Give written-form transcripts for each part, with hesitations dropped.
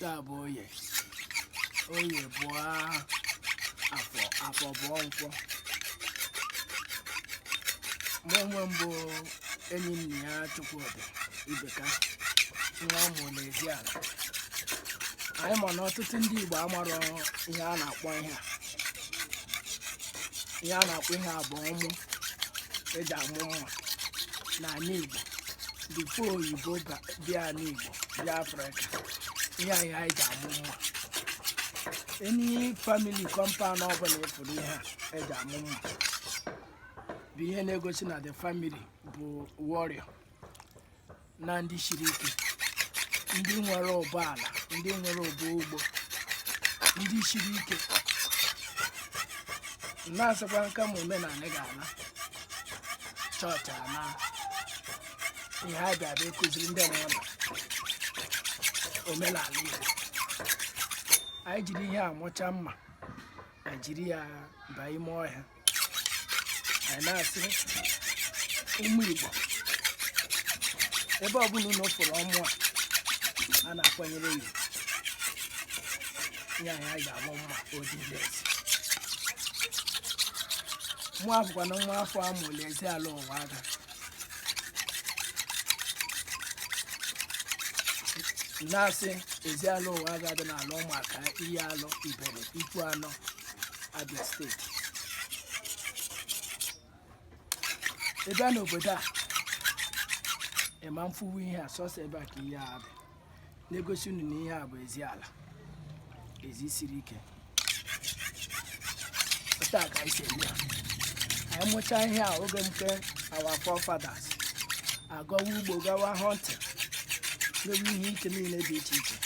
Taa bụ Oye. Oye bụọ afọ, afọ bụọ nkwọ. Mụ onwe m bụ Enyinnaya Chukwudị Ibeka, nwa amụ n'Eziala. Anyị ma na ọtụtụ ndị Igbo amarọ ihe a na-akpọ ihe a. Ihe a na-akpọ ihe a bụ ọmụ eji amụ mma n'ala Igbo. Before oyibo bịa ala Igbo, bịa Afrịka, ihe anyị anyị ji amụ mma. Any family compound ọbụla ị fụrụ ihe a eji amụ mma bụ ihe na-egosi na the family bụ warrior, na ndị siri ike, ndị nwere ụba ala, ndị nwere ụba ugbo, ndị siri ike. Na-asịkwa nka ma omenala ga-ala, chọọchị ana, ihe a bịa bụ ịkụziri ndị mmadụ omenala Igbo. Anyị jiri ihe a mụcha mma, anyị jiri ya baa ime ọhịa. Anyị na-asị ụmụ Igbo, ebe ọbụla unu fụrụ ọmụ a, a na-akwanyere ya ihe anyị anyị ga-amụ mma odilezi. Mụ abụkwa na nwa afọ amụrụ Eziala Ụwaga. Na-asị Eziala Ụwaga dị n'ala Ụmụaka, Ihiala, Ibere, Ikwuano, Abia Steeti. Ị bịa n'obodo a, ịma mfụwu ihe a, sọsọ ebe a ka ihe a dị, na-egosi unu na ihe a bụ Eziala, ezi siri ike. Otu a ka anyị si eme ya. Anyị mụchaa ihe a oge nke our forefathers, agawa ugbo, gawa hunting, mewe ihe ike niile dị iche iche.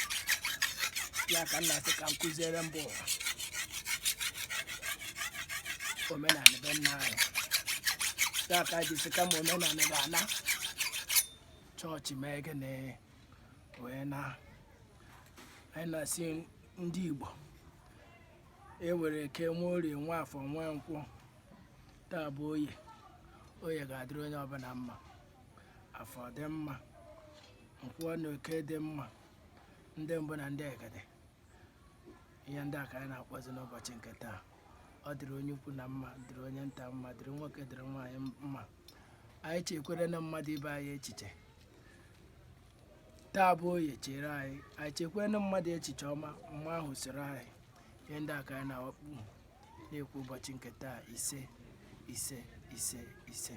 Ya ka m na-asị ka m kụziere mba ụwa omenala be nna anyị. Ya ka anyị ji sị kama omenala ga-ana, chọọchị mee gịnị wee na. Anyị na-asị ndị Igbo, e were eke, nwe orie, nwe afọ, nwee nkwọ. Taa bụ Oye. Oye ga-adịrị onye ọbụla mma, afọ dị mma, nkwọ na eke dị mma, ndị mbụ na ndị egede. Ihe ndị a ka anyị na-akpọzi n'ụbọchị nke taa. Ọ dịrị onye ukwu na mma, dịrị onye nta mma, dịrị nwoke, dịrị nwaanyị mma. Anyị chekwere na mmadụ ibe anyị echiche. Taa bụ Oye, chere anyị, anyị chekwere na mmadụ echiche ọma, mma ahụ soro anyị. Ihe ndị a ka anyị na-awakpu na-ekwu ụbọchị nke taa. Ise, ise, ise, ise.